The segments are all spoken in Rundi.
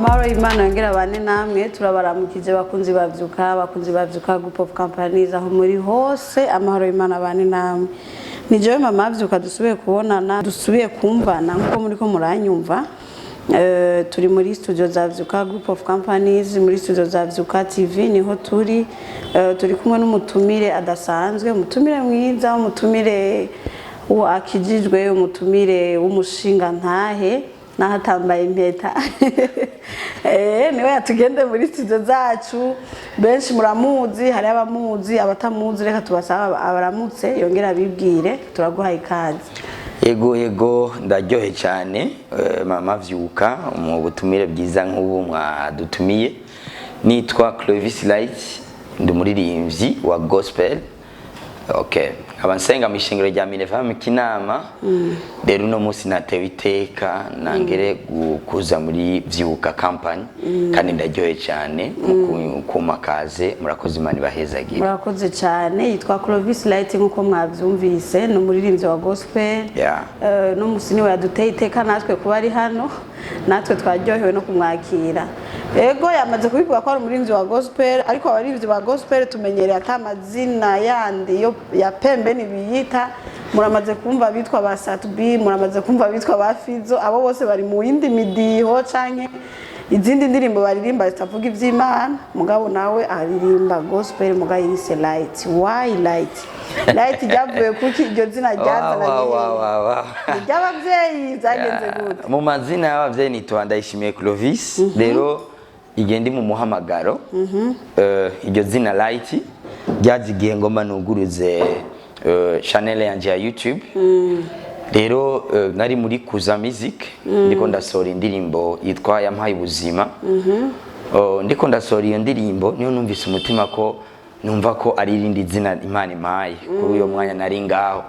Amahoro y'Imana yongera bane namwe. Turabaramukije, bakunzi bavyuka, bakunzi bavyuka Group of Companies, aho muri hose, amahoro y'Imana bane namwe. Ni jewe Mama Vyuka, dusubiye kubonana, dusubiye kumvana nkuko muriko muranyumva. Turi muri studio za Vyuka Group of Companies, muri studio za Vyuka TV niho turi. Turi kumwe n'umutumire adasanzwe, umutumire mwiza, umutumire uwo akijijwe, umutumire w'umushinga ntahe naho atambaye impeta. Niwe yatugende muri studio zacu. Benshi muramuzi, hari abamuzi, abatamuzi reka tubasaba abaramutse yongera abibwire. Turaguhaye ikaze. Yego, ndaryohe cyane, Mama Vyuka, mu butumire bwiza nk'ubu mwadutumiye. Nitwa Clovis Light, ndi umuririmbyi wa gospel, okay, nkaba nsenga mu ishengero rya Minevam Kinama. Rero uno munsi natewe iteka nangere kuza muri Vyuka Company, kandi ndaryohe cyane mu kumakaze. Murakoze, Imana ibahezagire. Murakoze cyane. Yitwa Clovis Light nk'uko mwabyumvise, ni umuririmbyi wa gospel. No musi niwe yaduteye iteka natwe kuba ari hano, natwe twaryohewe no kumwakira. Ego, yamaze kubivuga ko ari umuririmbyi wa gospel, ariko abaririmbyi ba gospel tumenyereye ata amazina yandi yo ya pembeni biyita. Muramaze kumva bitwa ba Sat-B, muramaze kumva bitwa ba Fizo, abo bose bari mu yindi midiho canke izindi ndirimbo baririmba zitavuga ivy'Imana. Mugabo nawe aririmba gospel, mugabo yise Light. Why Light? Light ryavuye kuki? Iryo zina ryazananye Wa. Ni ry'abavyeyi? Byagenze gute? Mu mazina y'abavyeyi nitwa Ndayishimiye Clovis. Rero igihe ndi mu muhamagaro, iryo zina Light ryaje igihe ngomba nuguruze channel yanje ya YouTube. Rero nari muri Kuza Music, ndiko ndasohora indirimbo yitwa Yampaye Ubuzima. Oh, ndiko ndasohora iyo ndirimbo niyo numvise umutima ko numva ko ari irindi zina Imana impaye kuri uyo mwanya nari ngaho.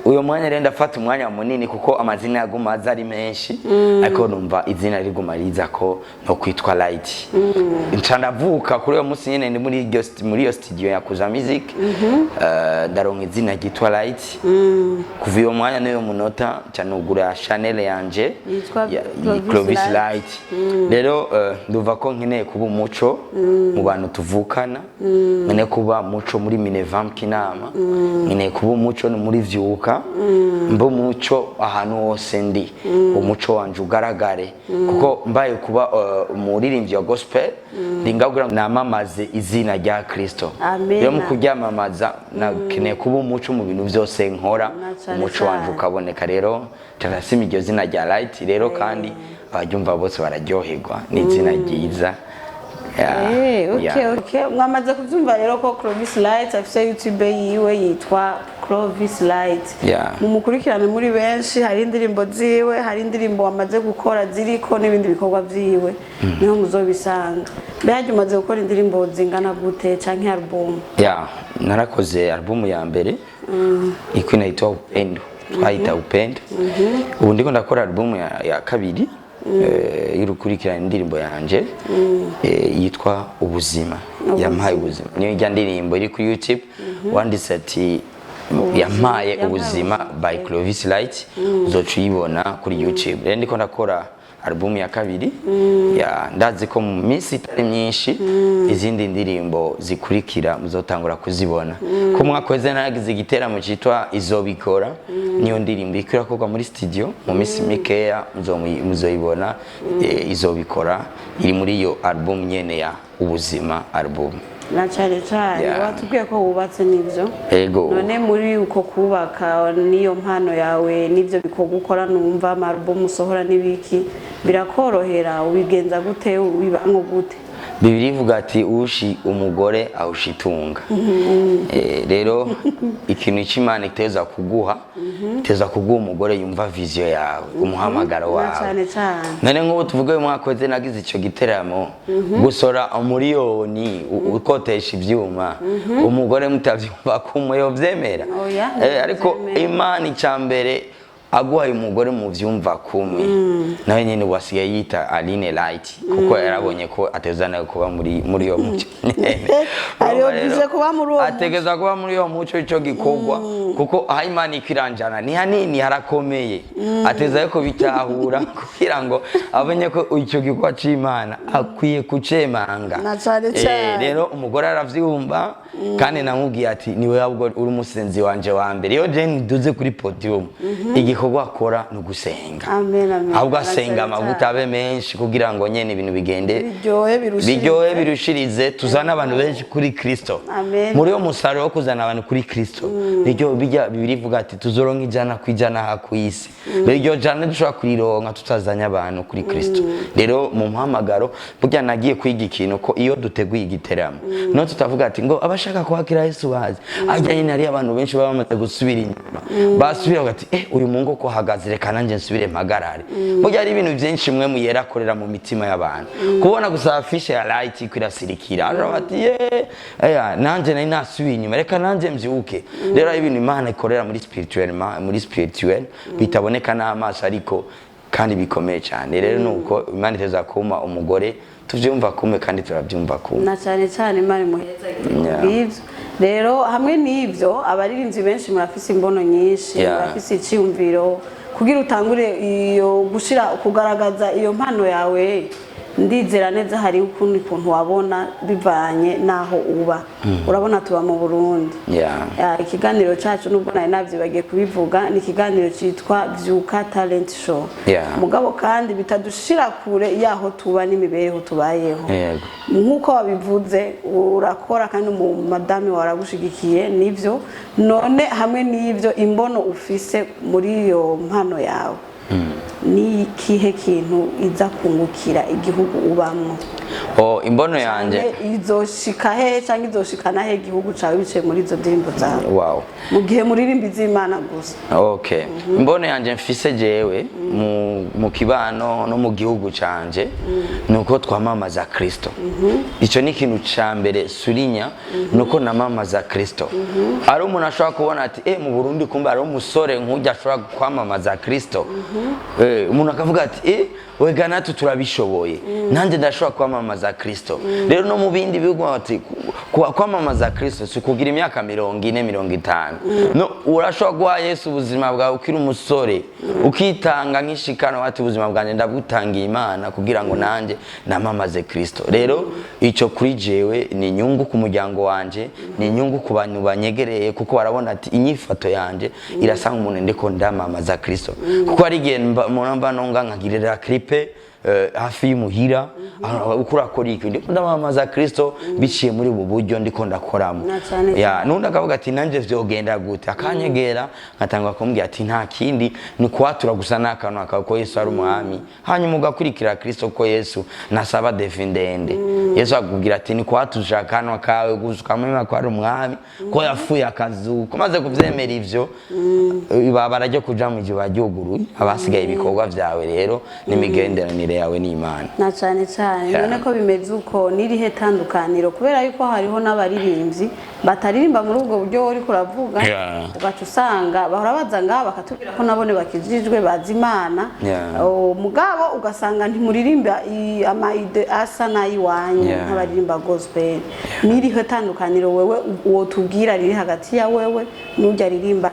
Uyo mwanya rero ndafata umwanya munini kuko amazina yaguma aza ari menshi, ariko numva izina riguma riza ko no kwitwa Light. Nca ndavuka kuri uyo munsi nyene ndi muri iyo studio ya Kuza Music, ndaronka izina ryitwa Light. Kuva iyo mwanya n'uyo munota nca nugura channel yanje yitwa Clovis Clovis Light. Light. Rero ndumva ko nkeneye kuba umuco mu bantu tuvukana, nkeneye kuba umuco muri Minevam Kinama, nkeneye kuba umuco no muri Vyuka, mbe umuco ahantu hose ndi, umuco wanje ugaragare, kuko mbaye kuba umuririmbyi wa gospel ndi ngaho namamaze izina rya Kristo. Amen. Rero mu kuryamamaza nakeneye kuba umuco mu bintu byose nkora, Na cane umuco wanje cane. ukaboneka. Rero turasima iryo zina rya Light rero, kandi abaryumva bose bararyoherwa, ni izina ryiza. Yeah, yeah. Okay. Mwamaze kubyumva rero ko Clovis Light afise YouTube yiwe yitwa Clovis Light. Mumukurikirane muri benshi, hari indirimbo ziwe, hari indirimbo wamaze gukora ziriko n'ibindi bikorwa vyiwe, niho muzobisanga. Mbega umaze gukora indirimbo zingana gute canke album? Yeah, narakoze album ya mbere iko inaitwa Upendo, twayita Upendo. Ubu ndiko ndakora album ya kabiri, y'urukurikirane indirimbo yanje, yitwa Ubuzima, Yampaye Ubuzima. Niyo ijya ndirimbo iri kuri YouTube, wanditse ati Yampaye Yampaye Ubuzima Ubuzima by Clovis Light, uzoca uyibona kuri YouTube. Rero ndiko ndakora album ya kabiri ya, ndazi ko mu minsi itari myinshi izindi ndirimbo zikurikira muzotangura kuzibona. Ko mwaka weze naragize igiteramo cyitwa Izobikora, niyo ndirimbo iriko irakorwa muri studio. Mu minsi mikeya muzoyibona. Izobikora iri muri iyo album nyene ya Ubuzima album. Na cane cane. Watubwiye ko wubatse, n'ivyo? Ego. None muri uko kubaka n'iyo mpano yawe n'ivyo bikorwa ukora, numva ama album usohora n'ibiki, birakorohera? Ubigenza gute? Ubibamwo gute? Bibiliya ivuga ati ushi umugore awusha itunga. Rero ikintu cy'Imana iteza kuguha, iteza kuguha umugore yumva vision yawe, umuhamagaro Na wawe. cane cane. None nk'ubu tuvuge uyu mwaka weze nagize icyo giteramo, gusora umuriyoni, ukotesha ivyuma, umugore mutavyumva kumwe yovyemera? Oya, Ariko ntivyemera. Imana icya mbere aguhaye umugore mu vyumva kumwe, nawe nyene wasigaye yita Aline Light, kuko yarabonye ko ateza nawe kuba muri iyo muco. Ari obligé kuba muri uwo muco. Ategeza kuba muri uwo muco. Ico gikorwa Kuko aho Imana ikwiranjana ni hanini, harakomeye, ateza yo kubitahura kugira ngo amenye ko icyo gikorwa c'Imana akwiye kucemanga. Na cane cane. Rero umugore aravyumva, kandi namubwiye ati: "Niwe ahubwo uri umusenzi wanje wa mbere. Iyo je nduze kuri podium, igikorwa akora ni ugusenga." Amen, amen. Ahubwo Na asenga cane amavuta cane. abe menshi kugira ngo nyene ibintu bigende Biryohe birushirize. Biryohe birushirize, tuzane abantu benshi kuri Kristo. Amen. Muri uwo musaruro wo kuzana abantu kuri Kristo, niryo bijya Bibiri ivuga ati tuzoronka 100% aha ku isi. Rero iryo jana dushobora kurironka tutazanye abantu kuri Kristo. Rero mu muhamagaro, burya nagiye kwiga ikintu ko iyo duteguye igiteramo, no tutavuga ati ngo abashaka kwakira Yesu bazi ajya nyine, hariyo abantu benshi baba bamaze gusubira inyuma, basubira bati: "Eh, uyu mungu ko hagaze, reka nanjye nsubire mpagarare." Burya hari ibintu byinshi mwe muyera akorera mu mitima y'abantu. Kubona gusa affiche ya Light iko irasirikira, aravuga bati: "Ye eya, nanjye nari nasubiye inyuma, reka nanjye mbyuke." Rero hari ibintu Imana ikorera muri spirituel, muri spirituel bitaboneka n'amaso, ariko kandi bikomeye cyane. Rero nuko Imana iteza kuma umugore, tuvyumva kumwe kandi turabyumva kumwe. Na cyane cyane, Imana imuheza bw'ibyo. Rero hamwe n'ibyo, abaririmbyi benshi murafise imbono nyinshi, murafise icyiyumviro kugira utangure iyo gushira kugaragaza iyo mpano yawe. Ndizera neza hari ukundi kuntu wabona bivanye n'aho uba. Urabona tuba mu Burundi. Ya, ikiganiro cyacu, nubwo nari nabyibagiye kubivuga, ni ikiganiro cyitwa Vyuka Talent Show. Mugabo kandi bitadushira kure yaho tuba n'imibereho tubayeho. Nk'uko wabivuze, urakora kandi umumadame waragushigikiye, nibyo. None hamwe n'ibyo, imbono ufise muri iyo mpano yawe, ni ikihe kintu iza kungukira igihugu ubamwo? Oh, imbono yanje. Canke izoshika hehe cyangwa izoshikana hehe igihugu cawe biciye muri izo ndirimbo zawe, mu gihe muririmba iz'Imana gusa? Okay, imbono yanje mfise jewe mu kibano no mu gihugu canje ni uko twamamaza Kristo. Icyo ni ikintu ca mbere surinya, ni uko namamaza Kristo. Ari umuntu ashobora kubona ati: "Eh, mu Burundi kumbe ari umusore nk'ujya ashobora kwamamaza Kristo." Umuntu akavuga ati: "Eh, wega natwe turabishoboye, nanjye ndashobora kwamamaza Kristo." Rero no mu bindi bihugu bati kwamamaza Kristo si kugira imyaka 40, 50. No urashobora guha Yesu ubuzima bwawe ukiri umusore, ukitanga nk'ishikano, ati: "Ubuzima bwanjye ndabutangiye Imana kugira ngo nanjye namamaze Kristo." Rero icyo kuri jewe ni inyungu ku muryango wanje, ni inyungu ku bantu banyegereye, kuko barabona ati inyifato yanje irasa nk'umuntu ndiko ndamamaza Kristo. Kuko hari igihe mba nonga nkagirira clip hafi y'umuhira, aho uko urakora iki? Ndiko ndamamaza Kristo biciye muri ubu buryo ndiko ndakoramo. Na cane. Ya, nundi akavuga ati: "Nanje vyogenda gute?" Akanyegera, nkatangwa kumbwira ati: "Nta kindi, ni kwatura gusa n'akanwa kawe ko Yesu ari umwami, hanyuma ugakurikira Kristo." Ko Yesu nasaba défi ndende. Yesu akubwira ati ni kwatusha akanwa kawe gusa ukamwemera ko ari umwami, ko yapfuye akazuka. Umaze kuvyemera ivyo, ibabara ryo kuja mu ijuru baryuguruye, abasigaye ibikorwa vyawe rero n'imigenderanire yawe n'Imana. Na cane cane. None ko bimeze uko, n'irihe tandukaniro? Kubera yuko hariho n'abaririmbyi bataririmba muri ubwo buryo uriko uravuga, ugaca usanga bahora baza ngaha bakatubwira ko nabone bakijijwe, bazi Imana. Oh, mugabo ugasanga ntimuririmba ama idées asa n'ayiwanyu nk'abaririmba gospel. N'irihe tandukaniro wewe wotubwira riri hagati ya wewe n'urya ririmba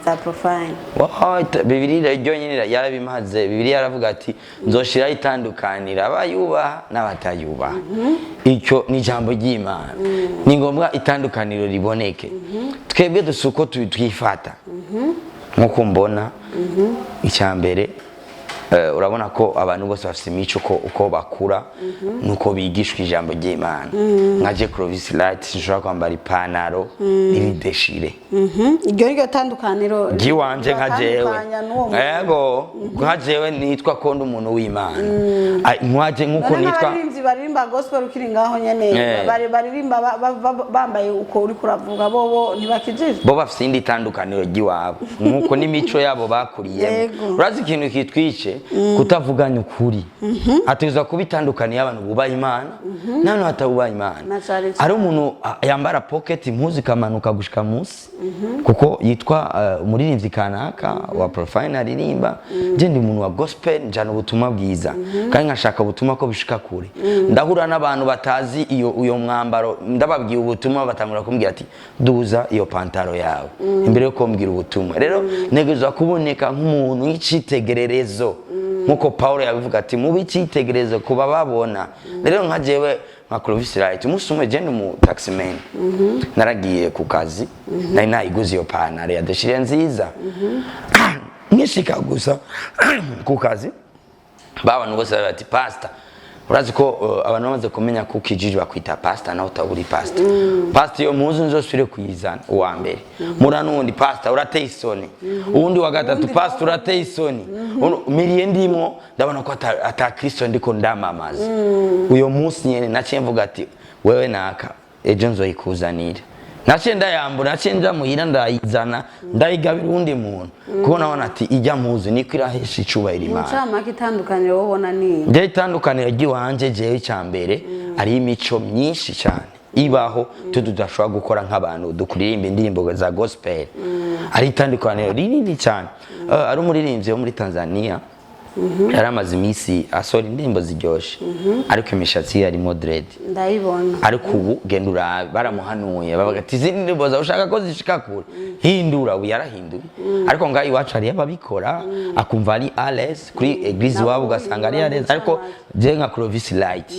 za profane? Wow, Bibiliya ryonyine yarabimaze. Bibiliya yaravuga ati: "Nzoshiraho itandukaniro abayubaha n'abatayubaha." Icyo ni ijambo ry'Imana. Ni ngombwa itandukaniro riboneke. Twebwe dusa uko twifata. Nk'uko mbona, icya mbere, urabona ko abantu bose bafite imico uko bakura nuko bigishwa ijambo ry'Imana. Nka je Clovis Light, sinshobora kwambara ipantaro iri déchiré. Iryo ni ryo tandukaniro Ry'iwanje nka jewe. ribatandukanya n'uwo muntu. Yego, nka jewe nitwa ko ndi umuntu w'Imana. Ai, nkaje nkuko None nitwa nk'abaririmbyi baririmba gospel ukiri ngaho nyene, baririmba bambaye uko uriko uravuga, bobo ntibakijijwe? Bo bafite indi tandukaniro ry'iwabo nkuko n'imico yabo bakuriyemo. Urazi ikintu kitwice. Biraryoshe kutavuganya ukuri. Ategerezwa kuba itandukaniye abantu bubaha Imana n'abantu batabubaha Imana. Na cane cane. Ari umuntu yambara pocket, impuzu ikamanuka gushika munsi kuko yitwa umuririmbyi kanaka wa profane aririmba. Je ndi umuntu wa gospel, njana ubutumwa bwiza kandi nkashaka ubutumwa ko bishika kure. Ndahura n'abantu batazi iyo uyo mwambaro, ndababwiye ubutumwa batangura kumbwira ati: "Duza iyo pantaro yawe imbere yo kumbwira ubutumwa." Rero ntegerezwa kuboneka nk'umuntu w'icitegererezo, nkuko Paulo yabivuga ati: "Mube icyitegererezo kuba babona." Rero nka jewe, nka Clovis Light, umunsi umwe je ndi umu taximan, naragiye ku kazi, nari nayiguze iyo pantaro ya déchiré nziza. Nkishika gusa ku kazi, ba bantu bose bari bati: "Pastor, urazi ko abantu bamaze kumenya ko ukijiji bakwita pastor nawe utaburi pastor. Pastor, iyo mpuzu nzosubire kuyizana." Uwa mbere mura n'uwundi: "Pastor, urateye isoni." Uwundi wa gatatu: "Pastor, urateye isoni." Miriye ndimwo ndabona ko ata Kristo ndiko ndamamaza. Uyo munsi nyene naciye mvuga ati: "Wewe naka, ejo nzoyikuzanira." Naciye ndayambura, naciye nja muhira, ndayizana, ndayigabira uwundi muntu, kuko nabona ati ijya mpuzu niko irahesha icubahiro Mu Imana. ncamake, itandukaniro wowe ubona ni Njyewe itandukaniro ry'iwanje, jewe icya mbere ari imico myinshi cyane ibaho twe tudashobora gukora nk'abantu dukuririmba indirimbo za gospel. Ari itandukaniro rinini cyane. Ari umuririmbyi wo muri Tanzania yari amaze iminsi asohora indirimbo ziryoshe, ariko imishatsi ye yarimo dread. Ndayibona. Ariko ubu genda urabe, baramuhanuye, bavuga ati: "Izindi ndirimbo zawe ushaka ko zishika kure, hindura." Ubu yarahinduye. Ariko ngaho iwacu hariyo ababikora, akumva ari à l'aise kuri église iwabo, ugasanga ari à l'aise. Ariko je nka Clovis Light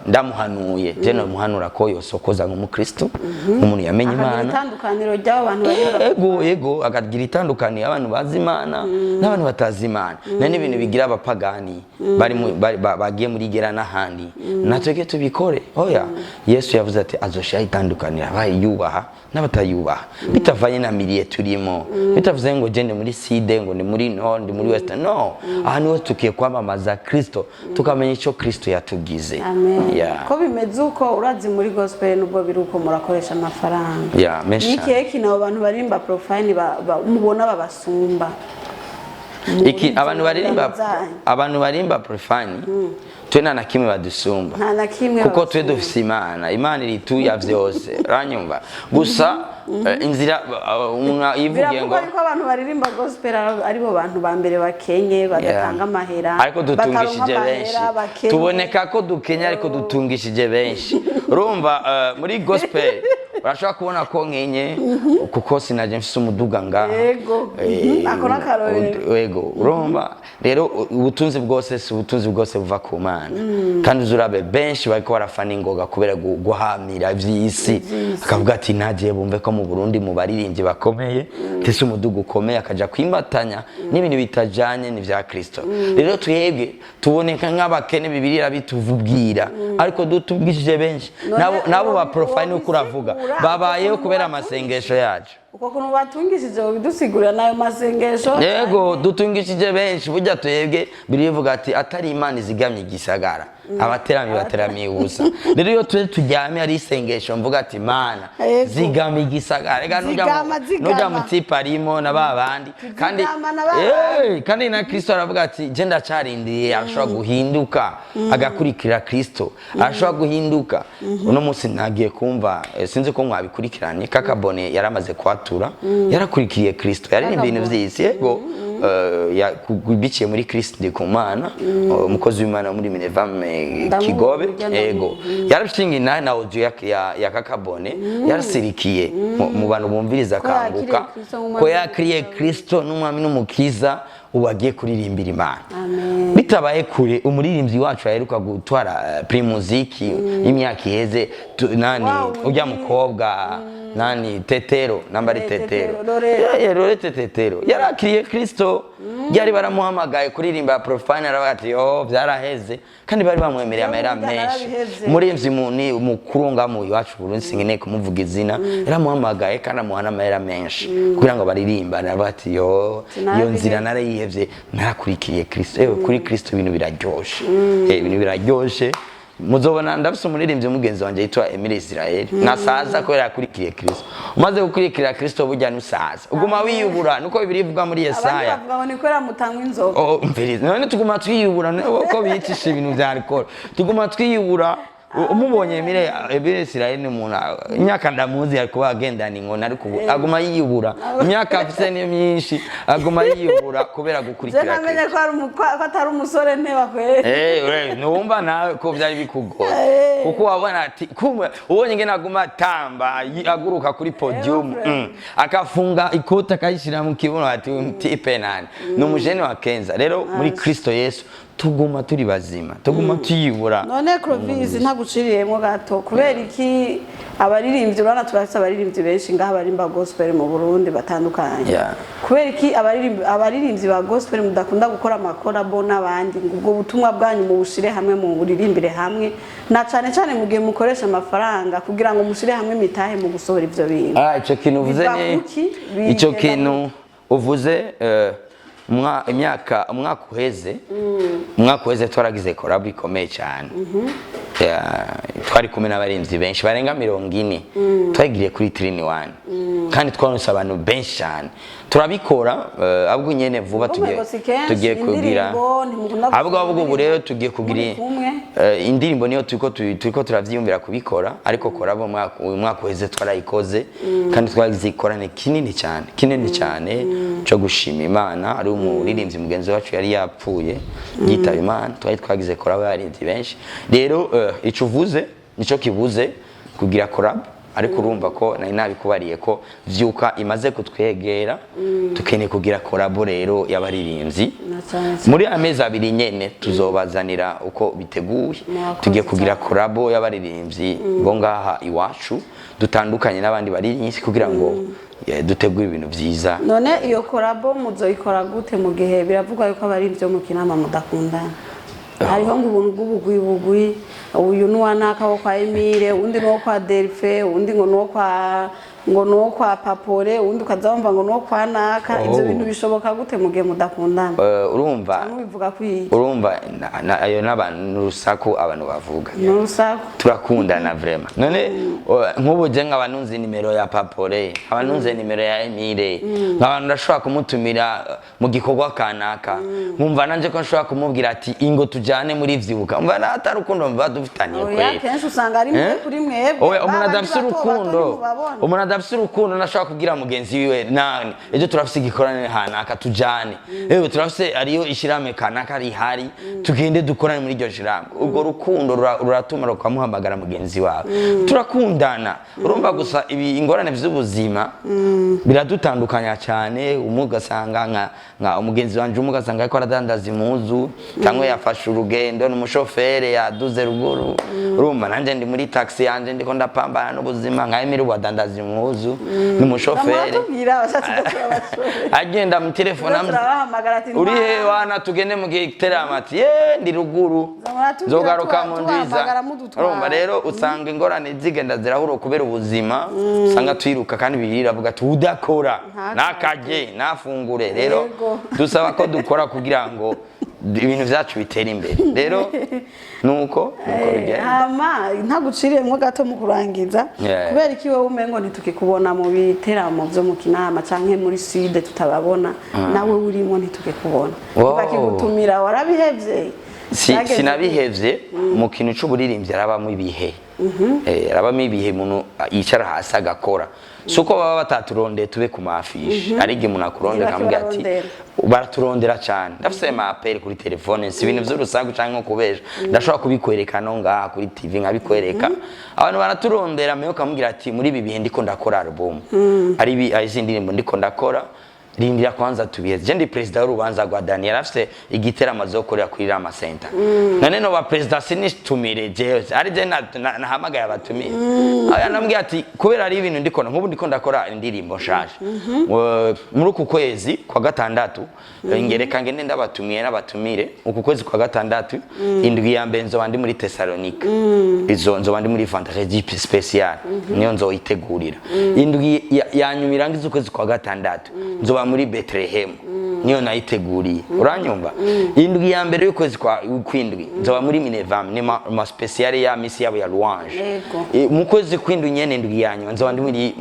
ndamuhanuye, je namuhanura ko yosokoza nk'umukristo, nk'umuntu yamenye Akagira Imana. itandukaniro ry'abo bantu bari Ego, akagira itandukaniro abantu bazi Imana n'abantu batazi Imana. Na n'ibintu bigira abapagani bari bagiye muri gera n'ahandi, natwebwe tubikore? Oya. Yesu yavuze ati azoshiraho itandukaniro abayubaha n'abatayubaha, bitavanye na milieu turimo, bitavuze ngo je ndi muri sud, ngo ndi muri nord, ndi muri west. No, ahantu hose tukiye kwamamaza Kristo, tukamenya icyo Kristo yatugize. Amen. Yeah. Ko bimeze uko, urazi muri gospel nubwo biri uko murakoresha amafaranga. Yeah, menshi Ni cyane. ikihe kintu abo bantu baririmba profane mubona babasumba? Iki abantu baririmba Zanyu. Abantu baririmba profane, twe nta na kimwe badusumba. Nta na kimwe Kuko twe babasumba. dufise Imana, Imana irituya vyose, uranyumva? Gusa inzira umuntu yivugiye ngo Biravugwa yuko abantu baririmba gospel aribo bantu ba mbere bakenye, badatanga amahera, Ariko dutungishije bataronka benshi. amahera, bakenye. Tuboneka ko dukenye, ariko dutungishije benshi. Urumva, muri gospel urashobora kubona ko nkenye kuko sinaje mfise umuduga ngaha. Yego. Ako n'akarorero. Yego, urumva rero ubutunzi bwose si ubutunzi bwose buva ku Mana. Kandi uzurabe benshi bariko barafana ingoga kubera guhamira ivy'isi, akavuga ati nagiye bumve ko mu Burundi mu baririmbyi bakomeye ndetse umuduga ukomeye, akaja kwimatanya n'ibintu bitajanye n'ivya Kristo. Rero twebwe tuboneka nk'abakene, Bibiliya bituvubwira, ariko dutubwishije benshi. None Nabo ba profane uko uravuga wobisigura, babayeho uko kubera ukuntu amasengesho yacu. Uko kuntu batungishije bidusigurira n'ayo masengesho. Yego, dutungishije benshi. Burya twebwe birivuga ati atari Imana izigamye igisagara, abaterami bateramiye ubusa. Rero iyo twe turyamye ari isengesho mvuga ati: "Mana, zigama igisagara." Rega Zigama, zigama. nujya mu tipe arimo na ba bandi kandi Zigama na ba bandi. Kandi na Kristo aravuga ati je ndacarindiriye. Arashobora guhinduka agakurikira Kristo, arashobora guhinduka. Uno munsi ntagiye kumva, sinzi ko mwabikurikiranye, Kakabone yaramaze kwatura, yarakurikiriye Kristo, yaririmba ibintu vy'isi. Yego, biciye muri Kristo Ndikumana, umukozi w'Imana muri Minevame. Ndamuzi, Kigobe. burya ndamuzi. Yego, yarashinga inahe na audio ya Kakabone, yarasirikiye mu bantu bumviriza Ko yakiriye Kanguka. Kristo nk'umwami. Ko yakiriye Kristo n'umwami n'umukiza, ubu agiye kuririmbira Imana. Amen. Bitabaye kure, umuririmbyi wacu aheruka gutwara Primusic y'imyaka iheze, nani, Wow, ujya mukobwa nani, Tetero nambari, Tetero, Tetero. Lorete. Lorete Tetero yarakiriye Kristo. Yari baramuhamagaye kuririmba profane, aravuga ati: "Oh, byaraheze." Kandi bari bamwemereye amahera Burya menshi. narabihevye. Umuririmbyi ni umukuru ngamu iwacu Burundi, sinkeneye kumuvuga izina, yaramuhamagaye kandi amuha n'amahera menshi kugira ngo baririmbane, aravuga ati: "Yo, iyo Sinarabihevye. nzira narayihevye, narakurikiriye Kristo." Ewe, kuri Kristo ibintu biraryoshe. Ibintu biraryoshe. Muzobona ndafise umuririmbyi mugenzi wanje yitwa Emile Israel, nasaza kubera yakurikiye Kristo. Umaze gukurikira Kristo, burya nusaza, uguma wiyubura, nuko Bibiliya ivuga muri Abandi Yesaya. bavuga ngo ni kubera mutanywa inzoga. Oh, mviriza, none tuguma twiyubura ko bicisha ibintu vya alcool, tuguma twiyubura. Umubonye Emile Israel ni umuntu, imyaka ndamuzi ari kuba agendana inkoni, ariko ubu aguma yiyubura. Imyaka afise ni myinshi, aguma yiyubura kubera Je gukurikira namenye Kristo. ko ari ko atari umusore nteba kweri. Ntiwumva nawe ko byari bikugoye, kuko wabona ati kumwe ubonye ingene aguma atamba, aguruka kuri podium, akafunga ikoti akayishyira mu kibuno, ati uyu type nani? Ni umujene wa Kenza. Rero muri Kristo Yesu tuguma turi bazima, tuguma tuyibura. None Clovis, ntaguciriyemo gato, kubera iki abaririmbyi, urabona turafise abaririmbyi benshi ngaha barimba gospel mu Burundi batandukanye, kubera iki abaririmbyi ba gospel mudakunda gukora ama collabo n'abandi, ngo ubwo butumwa bwanyu mubushire hamwe, mu buririmbire hamwe, na cane cane mu gihe mukoresha amafaranga kugira ngo mushire hamwe imitahe mu gusohora ivyo bintu? Ah, ico kintu uvuze Biva ni kuki? ico Bigenda kintu uvuze, imyaka umwaka uheze twaragize collabo ikomeye cyane. Twari kumwe n'abarinzi benshi barenga 40, twagiriye kuri Trini One, kandi twaronse abantu benshi cyane. Turabikora, ahubwo nyene vuba tugiye Ubwo si kenshi, tugiye kugira indirimbo, ntimukunda ahubwo gusohora ahubwo ubu indirimbo rero tugiye kugira muri kumwe? Indirimbo niyo turiko turavyiyumvira kubikora, ariko collabo uyu mwaka uheze twarayikoze, kandi twagize ikorane kinini cyane, kinini cyane, cyo gushima Imana. Ari umuririmbyi mugenzi wacu yari yapfuye, yitaba Imana, twari twagize collabo y'abaririmbyi benshi. Rero ico uvuze nico kibuze kugira collabo, ariko urumva ko nari nabikubariye ko Vyuka imaze kutwegera, tukeneye kugira collabo rero y'abaririmbyi. Na cane cane. Muri amezi 2 nyene tuzobazanira uko biteguye. Mwakoze Tugiye kugira cyane. collabo y'abaririmbyi bo ngaha iwacu dutandukanye n'abandi baririmbyi, kugira ngo dutegure ibintu vyiza. None iyo collabo muzoyikora gute mu gihe biravugwa yuko abaririmbyi bo mu Kinama mudakundana? Hariho ngo ubuntu bw'ubugwi bugwi, uyu n'uwa naka wo kwa Emile, uwundi n'uwo kwa Delphin, uwundi ngo n'uwo kwa, ngo n'uwo kwa Papore, uwundi ukaza wumva ngo n'uwo kwa naka. Ivyo Oh. bintu bishoboka gute mu gihe mudakundana? Urumva Mubivuga kwiye? Urumva ayo n'abantu n'urusaku abantu bavuga. Ni urusaku. Turakundana vraiment. None nk'ubu je nkaba nunze nimero ya Papore, nkaba nunze nimero ya Emile, nkaba ndashobora kumutumira mu gikorwa kanaka, nkumva nanje ko nshobora kumubwira ati ingo tujane muri Vyibuka, mva na atari urukundo mva dufitaniye Oya, kweli. kenshi usanga ari mwe Eh? kuri mwebwe. Oya, umuntu Ba bandi adafise bato bato urukundo, ntimubabona. umuntu adafise urukundo ntashobora kubwira mugenzi wiwe nani ejo turafise igikorane hanaka tujane, ewe turafise ariyo ishirahamwe kanaka rihari, tugende dukorane muri iryo shirahamwe. Urwo rukundo ruratuma rukamuhamagara mugenzi wawe. Turakundana, urumva gusa ibi ingorane vy'ubuzima biradutandukanya cyane. Umwe ugasanga nka umugenzi wanje umwe ugasanga ariko aradandaza impuzu, cyangwa yafashe urugendo n'umushoferi yaduze ruguru, urumva nanjye ndi muri taxi yanje ndiko ndapambana n'ubuzima, nka Emile ubu adandaza impuzu n'umushoferi. Muratubwira abashatse turabashore. Agenda mu telefone Turabahamagara ati uri he? "Ntwara." Wana tugende mu giteramo, ati ye ndi ruguru, Muratubwira nzogaruka mu ndwiza. tubahamagara mudutwara. Urumva rero usanga ingorane zigenda zirahura kubera ubuzima, usanga twiruka, kandi Bibiliya iravuga ati udakora Ntakarye. ntakarye ntafungure. Rero dusaba ko dukora kugira ngo ibintu vyacu bitere imbere. Rero nuko bigenda. Hama ntaguciriyemwo gato mu kurangiza, kubera iki wowe umengo ntitukikubona mu biteramo vyo mu Kinama canke muri Sud, tutababona, nawe urimo ntitukikubona? Wow. Bakigutumira warabihevye? Si, Byageze sinabihevye. Mu kintu c'uburirimbyi arabamo ibihe, arabamo ibihe umuntu yicara hasi agakora. Si uko baba bataturondeye tube ku ma affiches, ari igihe umuntu akurondera akamubwira ati Ntibakibarondera. Baraturondera cyane, ndafise ma appel kuri telefone. Si ibintu vy'urusaku canke nko kubesha, ndashobora kubikwereka no ngaha kuri TV nkabikwereka. Abantu baraturondera, meyo ukamubwira ati muri ibi bihe ndiko ndakora album, ari ibi, ari izi ndirimbo ndiko ndakora, rindira kwanza tubiheze. Je ndi perezida w'urubanza rwa Daniel, afise igiteramo azokorera kuri Rama Center. None no ba perezida sinitumire jewe, ari je nahamagaye abatumire. Aya namubwiye ati kubera ari ibintu ndiko, nk'ubu ndiko ndakora indirimbo nshasha muri uku kwezi kwa gatandatu, ngereka ngende ndabatumiye n'abatumire. Uku kwezi kwa gatandatu, indwi ya mbere nzoba ndi muri Thessalonique, izo nzoba ndi muri vendredi spécial, niyo nzoyitegurira. Indwi ya nyuma irangiza ukwezi kwa gatandatu nzoba muri Bethlehem. Niyo nayiteguriye, uranyumva? Indwi ya mbere y'ukwezi kwa kwindwi nzoba muri Minevam, ni ma spécial ya misi yabo ya louange. Mu kwezi kwindwi nyene, indwi ya nyuma, nzoba ndi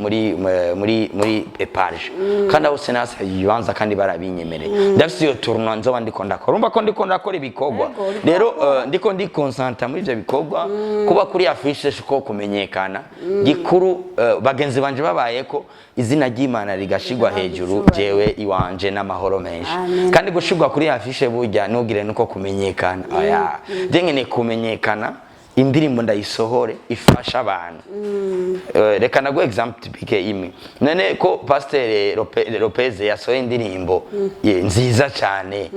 muri Eparge, kandi aho senasa ibibanza kandi barabinyemereye. Ndafise iyo tournoi nzoba ndiko ndakora. Urumva ko ndiko ndakora ibikorwa. Uriko. Rero ndiko ndiconcentra muri ivyo bikorwa. Kuba kuri affiche siko kumenyekana gikuru. Bagenzi banje babayeko, izina ry'Imana rigashigwa hejuru, jewe iwanje n'amahoro menshi. Amen. Kandi gushigwa kuri affiche burya ntugire nuko kumenyekana. Oya, je nkeneye kumenyekana indirimbo ndayisohore ifasha abantu. Reka naguhe exemple typique imwe. None ko Pasteur Lopez yasohoye indirimbo nziza cyane,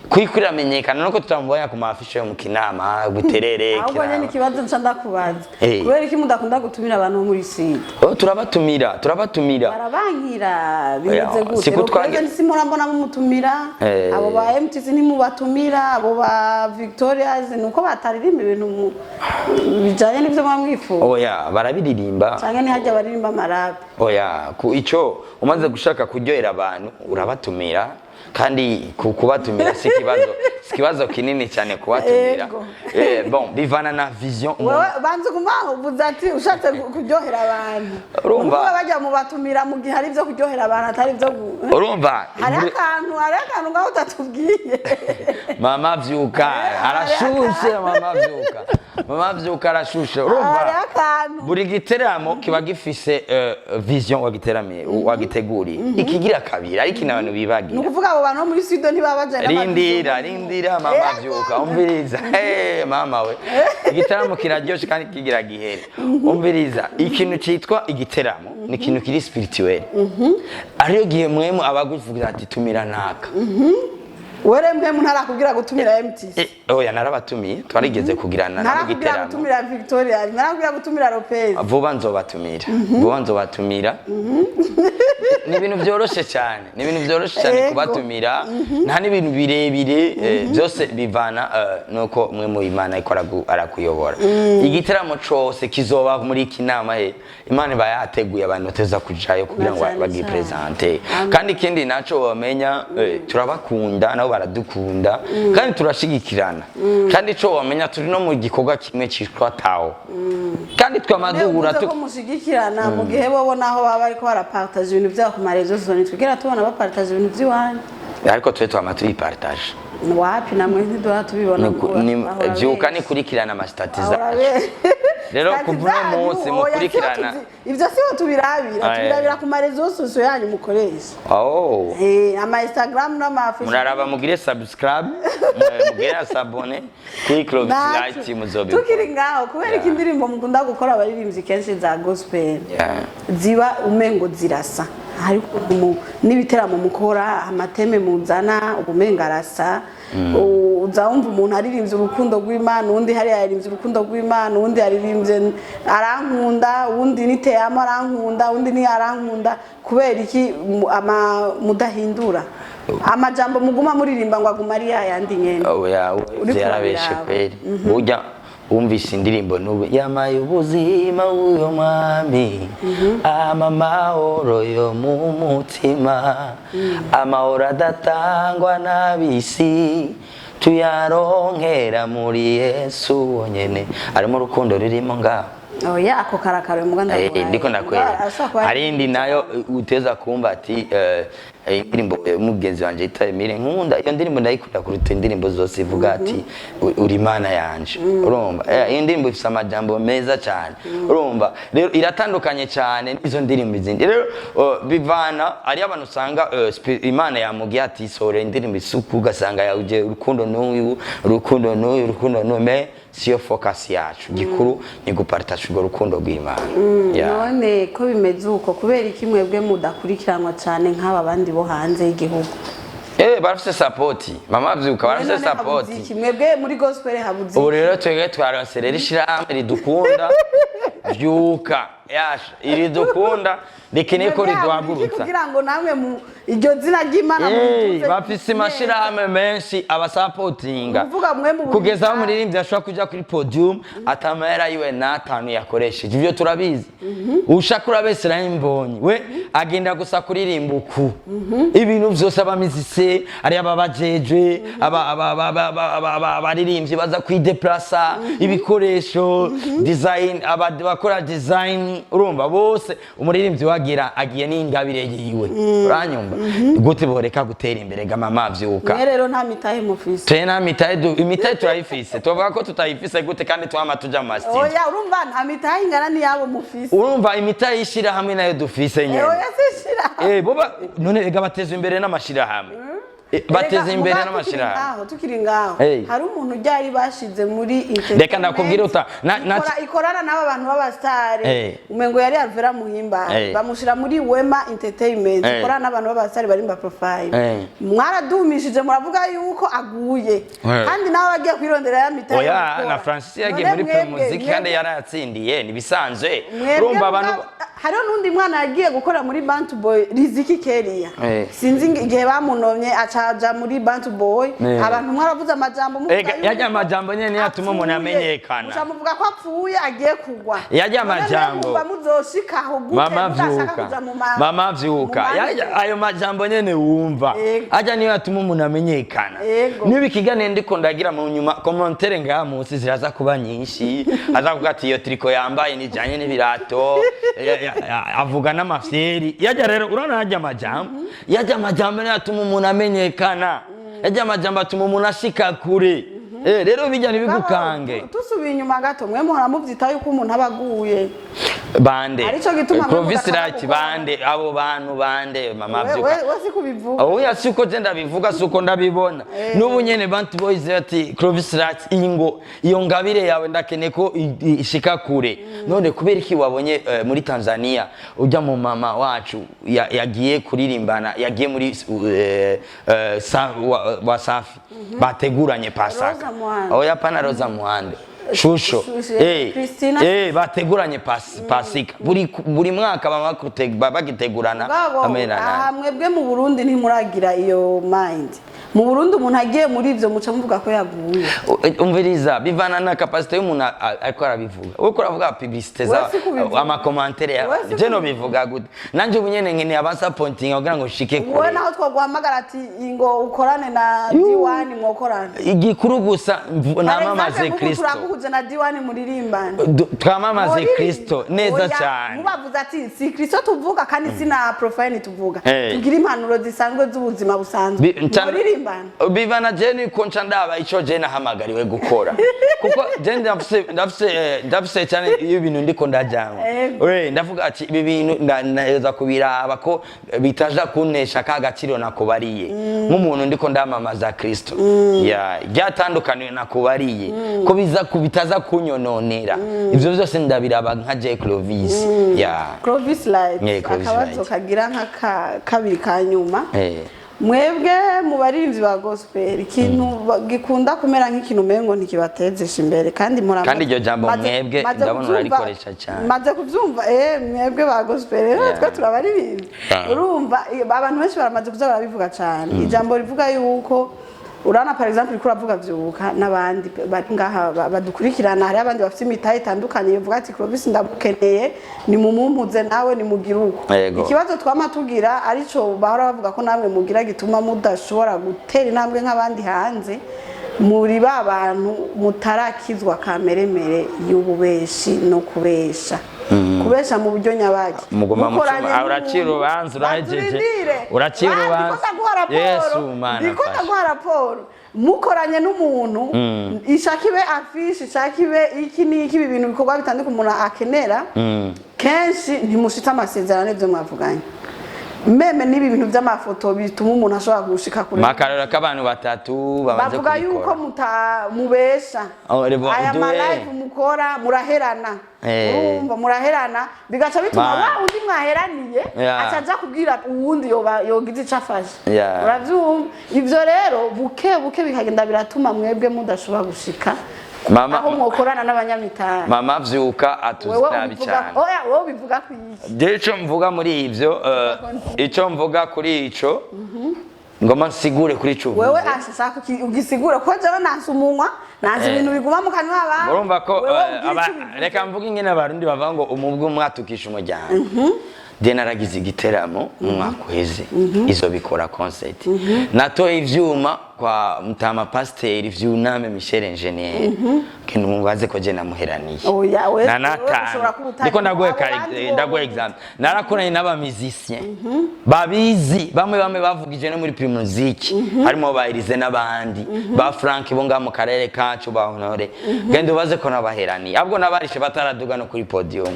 kwiko iramenyekana, nuko tutamubonye ku maaffiche yo mu Kinama, Buterere? Ahubwo Kiraba. nyene ikibazo nca ndakubaza: kubera iki mudakunda gutumira abantu bo muri Sud? Oh, turabatumira, turabatumira. Barabankira, bimeze Oya, gute? siko. Lopez nsimura mbona mumutumira. Abo ba MTC ntimubatumira, abo ba Victorias nuko bataririmba ibintu bijanye n'ivyo muba mwifuza? Oya, barabiririmba. Canke ntihajya baririmba amarape? Oya, ku ico umaze gushaka kuryohera abantu urabatumira, kandi kubatumira si ikibazo kinini cyane kubatumira. Bon, bivana na vision umuntu. Wewe banza uguma uvuze ati ushatse kuryohera abantu. Urumva? Nukuvuga bajya mubatumira mu gihe hari ibyo kuryohera abantu, atari ibyo Urumva? Hari akantu ngaho utatubwiye. Mama vyuka arashushe, mama vyuka, mama vyuka arashushe, urumva? Hari akantu. Buri giteramo kiba gifise vision wagiteramiye, wagiteguriye. Ikigira kabiri, ariko abantu Ni bibagira. ukuvuga abo bantu bo muri Sud ntibaba bajyanye. Rindira, rindira, mama vyuka, umviriza. Hey, mama we, igiteramo kiraryoshe kandi kigira gihere. Umviriza, ikintu citwa igiteramo ni ikintu kiri spirituel. Ariyo gihe mwemu abaguvugira ati tumira naka. Were mpemu ntarakubwira gutumira MTC? Oya, narabatumiye, twarigeze kugirana nabo Ntarakubwira igiteramo. gutumira Victoria? Ntarakubwira gutumira Lopez? Vuba nzobatumira, vuba nzobatumira. Ni ibintu byoroshe cyane, ni ibintu byoroshe cyane kubatumira, nta n'ibintu birebire. Byose bivana nuko mwe mu Imana iko arakuyobora. Igiteramo cose kizoba muri iki nama ye, Imana iba yateguye abantu bateza kujayo kugira ngo Na cane. bagipresente. Kandi ikindi naco wamenya, turabakunda, nabo baradukunda, kandi turashigikirana. Kandi ico wamenya, turi no mu gikorwa kimwe citwa Tao, kandi twamaduhura. Uvuze ko mushigikirana, mu gihe bobo naho baba bariko barapartage ibintu vyabo ku maréseaux sociaux, ntitwigera tubona bapartage ibintu vy'iwanyu. Ariko twe twama tuyipartage. Wapi, namwe ntiduhora tubibona. Bahora Vyuka benshi. nikurikirana amastatuts Bahora zacu. benshi. Rero Statuts kuva uno zanyu, munsi oya, mukurikirana. ivyo siho tubirabira. Tubirabira ku maréseaux sociaux yanyu mukoresha. Oh. Ama Instagram n'ama Facebook. Muraraba, mugire subscribe, mugire s'abonner kuri Clovis Naco. Light, muzobibona. Tukiri ngaho, kubera ko indirimbo mukunda gukora abaririmbyi kenshi za gospel ziba umengo zirasa, hari ukuntu n'ibiteramo mukora, amathèmes muzana ubumengo arasa. Uza wumva umuntu aririmbye urukundo rw'Imana, uwundi hariya yaririmbye urukundo rw'Imana, uwundi yaririmbye arankunda, uwundi ni teyamo arankunda, uwundi ni arankunda. Kubera iki mudahindura amajambo, muguma muririmba ngo aguma ari yayandi nyene? Oya. Uriko Yarabeshe urabiraba. kweli. Burya wumvise indirimbo n'ubu yamaye ubuzima w'uyo mwami, ama amahoro yo mu mutima, amahoro adatangwa n'abisi, tuyaronkera muri Yesu wonyene. Harimo urukundo rurimo ngaho. Oya, ako karakaro muga. Ndiko ndakwereka. Hari indi nayo uteza kumva ati indirimbo mugenzi wanje yita Emile nkunda, iyo ndirimbo ndayikunda kuruta indirimbo zose, ivuga ati uri Imana yanje. Urumva? Iyo ndirimbo ifise amajambo meza cyane. Urumva rero iratandukanye cyane n'izo ndirimbo izindi. Rero bivana, ari abantu usanga Imana yamubwiye ati sohora indirimbo isuku, ugasanga yawuje urukundo n'uyu, urukundo n'uyu, urukundo n'uyu. Mais siyo focus yacu. Gikuru ni gupartage urwo rukundo rw'Imana. Yeah. None ko bimeze uko, kubera iki mwebwe mudakurikiranwa cyane nk'aba bandi bo hanze y'igihugu? Barafise support, mama vyuka, barafise None habuze support. iki? Mwebwe muri gospel habuze Ubu iki? rero twebwe twaronse rero ishirahamwe ridukunda, Vyuka. Yasha, iri dukunda rikeneye ko Mwebwe iki riduhagurutsa. Kugira ngo namwe mu iryo zina ry'Imana muriduze Bafise amashirahamwe menshi abasapotinga. Kuvuga mwe mu Kugeza aho umuririmbyi ashobora kuja kuri podium atamahera yiwe n'atanu yakoresheje. Ivyo turabizi. Ushaka urabesera imbonyi we agenda gusa kuririmba uku, ibintu vyose abamizise ari ababajejwe, abaririmbyi baza kwideplasa, ibikoresho, design, abakora design, urumva bose umuririmbyi wagira agiye n'ingabire yiwe. Uranyumva gute? Boreka gutera imbere ga mama vyuka. Mwe rero nta mitahe mufise. Twe nta mitahe, imitahe turayifise. Tuvuga ko tutayifise gute kandi twama tuja mu masitidiyo? Oya, urumva nta mitahe ingana n'iyabo mufise. Urumva imitahe y'ishirahamwe nayo dufise nyene. Oya, sishira. Boba none ega bateza imbere n'amashirahamwe. Bateza imbere n'amashirahamwe. Ngaho tukiri ngaho, hari umuntu ryari bashize muri entertainment. Reka ndakubwira Ikorana n'aba bantu b'abasitari. Umengo yari Alvera Muhimba. Bamushira muri Wema Entertainment. Ikorana n'abantu b'abasitari barimba profile. Mwaradumishije muravuga yuko aguye. Kandi nawe agiye kwirondera ya mitahe Oya, gukora. na Francis yagiye None muri Primusic kandi yarayatsindiye, nibisanzwe. Urumva abantu hariho n'undi mwana yagiye gukora muri Bantu Boy, Riziki Keria. Sinzi igihe bamunomye acaja muri Bantu Boy. Abantu mwaravuze amajambo muvuga Ega, yuko yarya amajambo nyene niyo atuma umuntu apfuye. amenyekana. Muca muvuga ko apfuye agiye kugwa. Yarya None amajambo. mwumva muzoshikaho gute Mama mudashaka vyuka, kuja mu mama vyuka, mu ayo majambo nyene wumva ajya niyo atuma umuntu amenyekana. Niba ikiganiro ndiko ndagira mu nyuma, commentaire ngaha munsi ziraza kuba nyinshi, aza kuvuga ati iyo triko yambaye nijanye n'ibirato, avuga n'amafyeri yajya. Rero urabona yajya amajambo niyo atuma umuntu amenyekana, yajya amajambo atuma umuntu ashika kure. Rero bijya ntibigukange. Tusubiye inyuma gato, mwe muhora muvyita yuko umuntu aba aguye. Bande? Arico gituma mwe Clovis mudashaka Right. gukora. Bande abo bantu bande, mama We vyuka? we si kubivuga. Oya, si uko je ndabivuga, si uko ndabibona. N'ubu nyene Bantu Boys ati Clovis Right, iyi ngo iyo ngabire yawe ndakeneye ko ishika kure. None kubera iki wabonye muri Tanzania ujya mu mama wacu yagiye kuririmbana, yagiye muri Wasafi bateguranye Pasaka? Rosa Muhando. Oya, pana Rosa Muhando, Shusho. Shusho, Christina. Bateguranye Pasika buri mwaka bama bagitegurana. Babo Amen. aha mwebwe mu Burundi ntimuragira iyo mind. Mu Burundi umuntu agiye muri ivyo muca muvuga ko yaguye. Umviriza, bivana na capacité y'umuntu ariko arabivuga. Uriko uravuga publicité za Wewe si kubivuga. Amakomantere Wewe si je kubivuga. no bivuga gute? Nanje ubu nyene nkeneye abansapontinga kugira ngo nshike Wowe kure. naho twoguhamagara ati ngo ukorane na D1, mwokorana? Igikuru gusa namamaze Par exemple, Kristo. turaguhuje na D1 muririmbane. Twamamaze Muririmba. Kristo neza Oya, cyane. mubavuze ati si Kristo tuvuga kandi si na profile tuvuga, tugira impanuro zisanzwe z'ubuzima busanzwe, muririmbane. Bivana je niko nca ndaba ico je nahamagariwe gukora, kuko je ndafise cyane iyo ibintu ndiko ndajamwo. Ndavuga ati ibi bintu ndaza kubiraba ko bitaja kuntesha ka gaciro nakubariye nk'umuntu ndiko ndamamaza Kristo, ya ryatandukaniwe nakubariye ko biza bitaza kunyononera. Ivyo vyose ndabiraba nka J Clovis ya. Clovis Light. Yeah, Clovis Akabazo Light. kagira nka kabiri ka nyuma. Mwebwe mu baririmbyi ba gospel, ikintu gikunda kumera nk'ikintu umengo ntikibatezesha imbere kandi Kandi iryo jambo mwebwe ndabona urarikoresha cyane. Maze kubyumva, mwebwe ba gospel rero twe turabaririmbyi. Urumva abantu benshi baramaze kuza barabivuga cyane, ijambo rivuga yuko urana, par exemple uriko uravuga vyuka n'abandi bari ngaha badukurikirana, hari abandi bafite imitahe itandukanye bivuga ati Clovis ndamukeneye, nimumumpuze nawe nimugire uko. Ikibazo twama tugira, arico bahora bavuga ko namwe mugira, gituma mudashobora gutera intambwe nk'abandi hanze, muri ba bantu mutarakizwa kameremere y'ububeshi no kubesha, kubesha mu buryo nyabaki. Muguma Mukoranye mucuma. Uraciye n'umuntu. urubanza, urahejeje. Baturindire. Uraciye urubanza. Ndiko ndaguha raporo. Yesu, Mana, Ndiko mfasha. ndaguha raporo. Mukoranye n'umuntu, ishaka ibe afishe, ishaka ibe iki n'iki, ibi bintu bikorwa bitandukanye umuntu akenera, kenshi ntimushitse amasezerano y'ibyo mwavuganye, même n'ibi bintu by'amafoto bituma umuntu ashobora gushika kure. Makarora k'abantu batatu bamaze Bavuga yuko kubikora. mubesha. Oh, rebo, Aya duhe. ma live mukora muraherana. Urumva muraherana, bigaca bituma Man. wa undi mwaheraniye acaja kubwira uwundi yoba yogize ico afashe. Uravyumva? Ivyo rero buke buke bikagenda biratuma mwebwe mudashobora gushika Mama Aho mwokorana n'abanyamitari. Mama Vyuka atuzi Wewe nabi ubivuga cyane. Oya, wowe ubivuga ku iki? Je, ico mvuga muri ivyo, ico mvuga kuri ico, ngoma nsigure kuri ico Wewe uvuze. Ashaka ugisigura ko jewe nanse umunwa, nanse ibintu biguma mu kanwa abantu. Urumva ko Wewe ugira ico ubivuze. Reka mvuge ingene Abarundi bavuga ngo umubwi umwatukisha umuryango. Je naragize igiteramo mu mwaka uheze, izo bikora concert, natoye ivyuma kwa mutama pasiteri Vyuname Michel Engineer, kintu mubaze ko je namuheraniye. Oya, wewe Na wewe natanu. ushobora kuba utari Ndiko ndaguha abo bandi bo. Ndaguha example. Narakoranye n'aba musicien babizi, bamwe bamwe bavugije no muri Primusic, harimo ba Elise n'abandi ba Frank bo ngaha mu karere kacu, ba Honore. Genda ubaze ko nabaheraniye, ahubwo nabarishe bataraduga no kuri podium.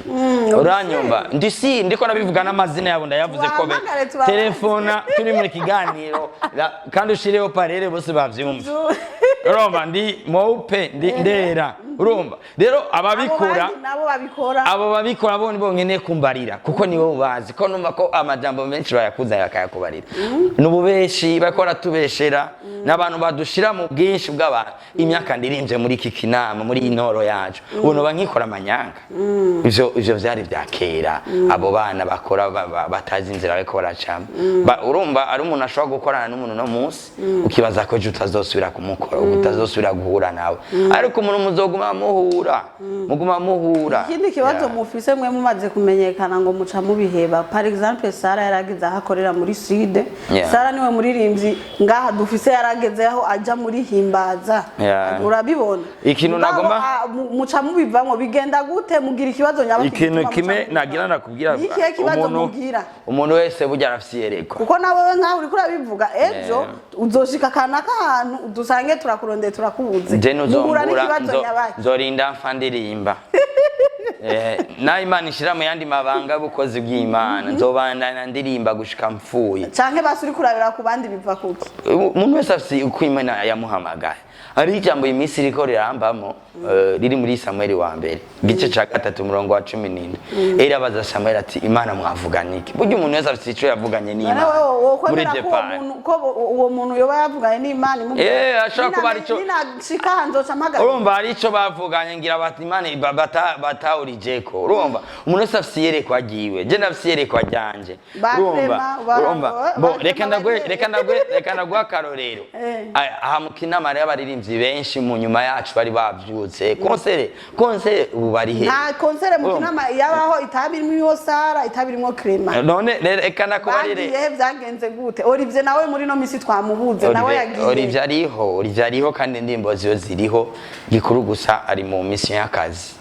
Uranyumva? Ndi si ndiko nabivuga n'amazina yabo ndayavuze ko Tubahamagare, tubabaze. Telefona turi muri kiganiro kandi ushireho parere bose bavyumva. Urumva, ndi moupe, ndi ndera. Urumva rero ababikora, Abo bandi nabo babikora. Abo babikora bo nibo nkeneye kumbarira, kuko nibo bazi ko numva ko amajambo menshi bayakuzanye bakayakubarira ni ububeshi, bariko baratubeshera n'abantu badushira mu bwinshi bw'abantu. Imyaka ndirimbye muri iki kinama, muri iyi ntoro yacu, ubu noba nkikora amanyanga. Ivyo vyari vya kera. Abo bana bakora batazi inzira bariko baracamo. Urumva ari umuntu ashobora gukorana n'umuntu no munsi, ukibaza ko ejo utazosubira kumukora, utazosubira guhura nawe, ariko umuntu muzoguma muhura, muguma muhura. Ikindi kibazo mufise, mwe mumaze kumenyekana ngo muca mubiheba. Par exemple, Sara yarageze aho akorera muri Sud. Sara niwe muririmbyi ngaha dufise yarageze aho aja muri Himbaza. Urabibona? Ikintu Mugabo, muca mubivamwo, bigenda gute? Mugira ikibazo nyaba Ikintu gituma kimwe muca mubivamwo? Nagira nakubwira, Ni ikihe kibazo mugira? Umuntu wese burya arafise iyerekwa. Kuko nawe we nkaho uriko urabivuga, ejo uzoshika akantu k'ahantu udusange turakurondeye turakubuze. Je Muhura nuzombura n'ikibazo nyabaye. Nzorinda mfa ndirimba. Naho Imana ishira mu yandi mabanga y'ubukozi bw'Imana, nzobandana ndirimba gushika mpfuye. Canke basi uri kurabira ku bandi, biva kuki? Umuntu wese afise uko Imana yamuhamagaye. Hari ijambo iminsi iriko rirambamo, riri muri Samweli wa mbere igice ca 3 umurongo wa 17. Eli abaza Samweli ati: "Imana mwavuganye iki?" Burya umuntu wese afise ico yavuganye None n'Imana wewe muri wokwemera ko uwo depart. muntu, ko uwo muntu yoba yavuganye n'Imana imubwira, Ashobora kuba arico- "Ninashika aha nzoca mpagarika"? Urumva hari ico bavuganye, ngira bati Imana batawurijeko. Urumva umuntu wese afise iyerekwa ryiwe, je ndafise iyerekwa ryanje. Ba Urumva, Clement, urumva ba bo Clement reka ndaguhe bagiye. reka ndaguhe akarorero. Aha mu Kinama hariho abaririmbyi benshi mu nyuma yacu bari bavyutse concert, ubu bari he? Nta concert mu Urumva? Kinama yabaho itabirimo Sara, itabirimo Clement. None rero reka ndakubarire. Bagiye vyagenze gute? Olivier nawe muri no misi twamubuze, nawe yagiye. Olivier ariho, Olivier ariho, kandi indirimbo ziwe ziriho. Gikuru gusa ari mu mission y'akazi.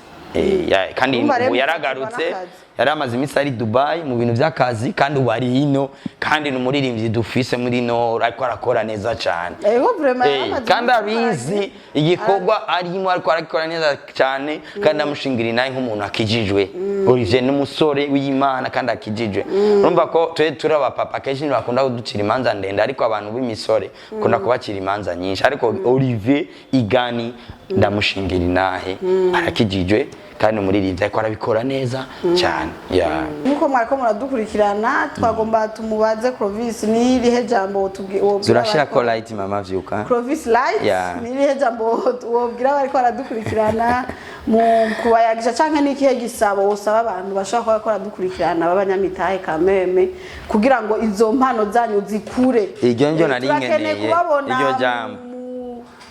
Kandi Urumva rero ubu yaragarutse. n'akazi. Yari amaze iminsi ari Dubai mu bintu by'akazi, kandi ubu ari hino, kandi ni umuririmbyi dufise muri no ariko arakora neza cyane. Ego, vraiment, yaramaze Kandi iminsi abizi ari- igikorwa arimo, ariko arakora neza cyane, kandi amushingira inahe nk'umuntu akijijwe. Olivier ni umusore w'Imana kandi akijijwe. Urumva ko twe turi abapapa, kenshi ntibakunda kuducira imanza ndende, ariko abantu b'imisore bakunda kubacira imanza nyinshi. Ariko Olivier Igani ndamushingira inahe, arakijijwe kandi umuririmbyi, ariko arabikora neza cyane. Yeah. Nkuko mwariko muradukurikirana, twagomba tumubaze Clovis, ni irihe jambo wobwira Zurashira ko abariko- light, mama Vyuka. Clovis Light. Ni irihe jambo wobwira abariko baradukurikirana mu kubayagisha, canke n'ikihe gisabo wosaba abantu bashobora kuba bariko baradukurikirana b'abanyamitahe kameme, kugira ngo izo mpano zanyu zikure? Iryo niryo nari Turakeneye nkeneye, kubabona iryo jambo.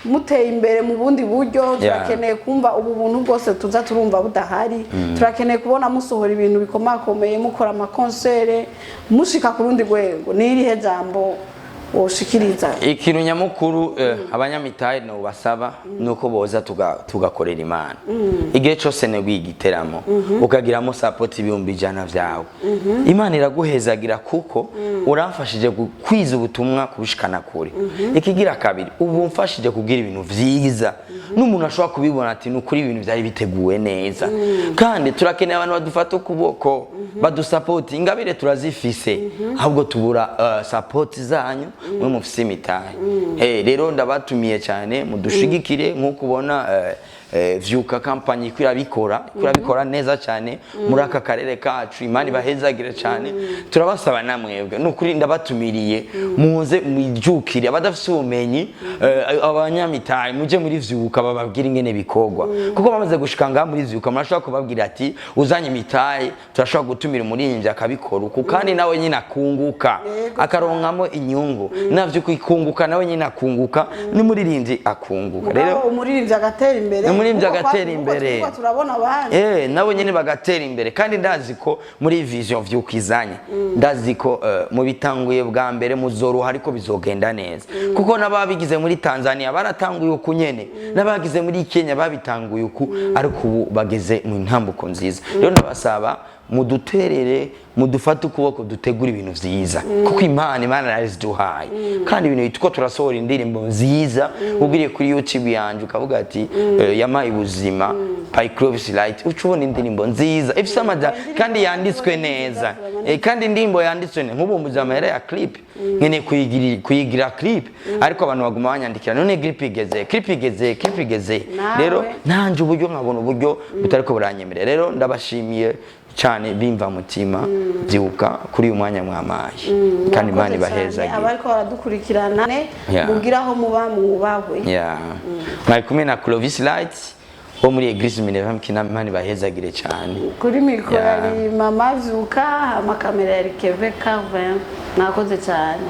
muteye imbere mu bundi buryo. Turakeneye kumva ubu buntu bwose tuza turumva budahari. Turakeneye kubona musohora ibintu bikomakomeye, mukora ama concert, mushika ku rundi rwego. Ni irihe jambo woshikiriza? Ikintu nyamukuru abanyamitahe nobasaba nuko boza tugakorera Imana. Igihe cyose neguye igiteramo, ukagiramo support 100,000 vyawe, Imana iraguhezagira, kuko uramfashije gukwiza ubutumwa, kubushikana kure. Ikigira kabiri, ubu mfashije kugira ibintu vyiza n'umuntu ashobora kubibona ati ni ukuri ibintu byari biteguwe neza. Kandi turakeneye abantu badufata ukuboko, badusapoti. Ingabire turazifise, ahubwo tubura support zanyu mwe mufise imitahe. Rero ndabatumiye cyane mudushigikire nk'uko ubona. Vyuka Company iko irabikora, iko irabikora neza cyane muri aka karere kacu. Imana ibahezagire cyane. Turabasaba namwebwe, ni ukuri ndabatumiriye, muze mwijukire. Abadafise ubumenyi, abanyamitari, muje muri Vyuka bababwira ingene bikorwa, kuko bamaze gushika ngaha muri Vyuka murashobora kubabwira ati uzanye imitahe, turashobora gutumira umuririmbyi akabikora uku, kandi nawe nyine akunguka, akaronkamo inyungu. Navyo ikunguka, nawe nyine akunguka, n'umuririmbyi akunguka. Rero umuririmbyi agatera imbere. Umuririmbyi Kuko agatera kuko imbere. Turiko turabona abandi. Nabo nyine bagatera imbere. Kandi ndazi ko muri vision Vyuka izanye, ndazi ko mu bitanguye bwa mbere muzoroha, ariko bizogenda neza, kuko n'ababigize muri Tanzania baratanguye uku nyene, n'abagize muri Kenya babitanguye uku, ariko ubu bageze mu ntambuko nziza. Rero ndabasaba muduterere, mudufate ukuboko, dutegure ibintu vyiza, kuko Imana yaraziduhaye. Kandi ibintu tuko turasohora, indirimbo nziza, ugiriye kuri YouTube yanje ukavuga ati "Yamaye ubuzima by Clovis Light", uca ubona indirimbo nziza ifise amaja kandi yanditswe neza. Kandi indirimbo yanditswe neza, nk'ubu mbuze amahera ya clip, nkeneye kuyigira clip, ariko abantu baguma banyandikira: "None clip igeze, clip igeze, clip igeze?" Nawe. Rero nanje uburyo nkabona uburyo butariko buranyemerera. Rero ndabashimiye cyane bimva mutima, Byuka, kuri uyu mwanya mwamaye, kandi Imana Murakoze cyane. ibahezagire. Abariko baradukurikirana, mubwire aho muba, mwubahwe. Yeah. Mwari kumwe na Clovis Light wo muri Eglise Minerva Mukina. Imana ibahezagire cyane. Kuri mikoro yari Mama Vyuka, amakamera yari Keve Carvin. Mwakoze cyane.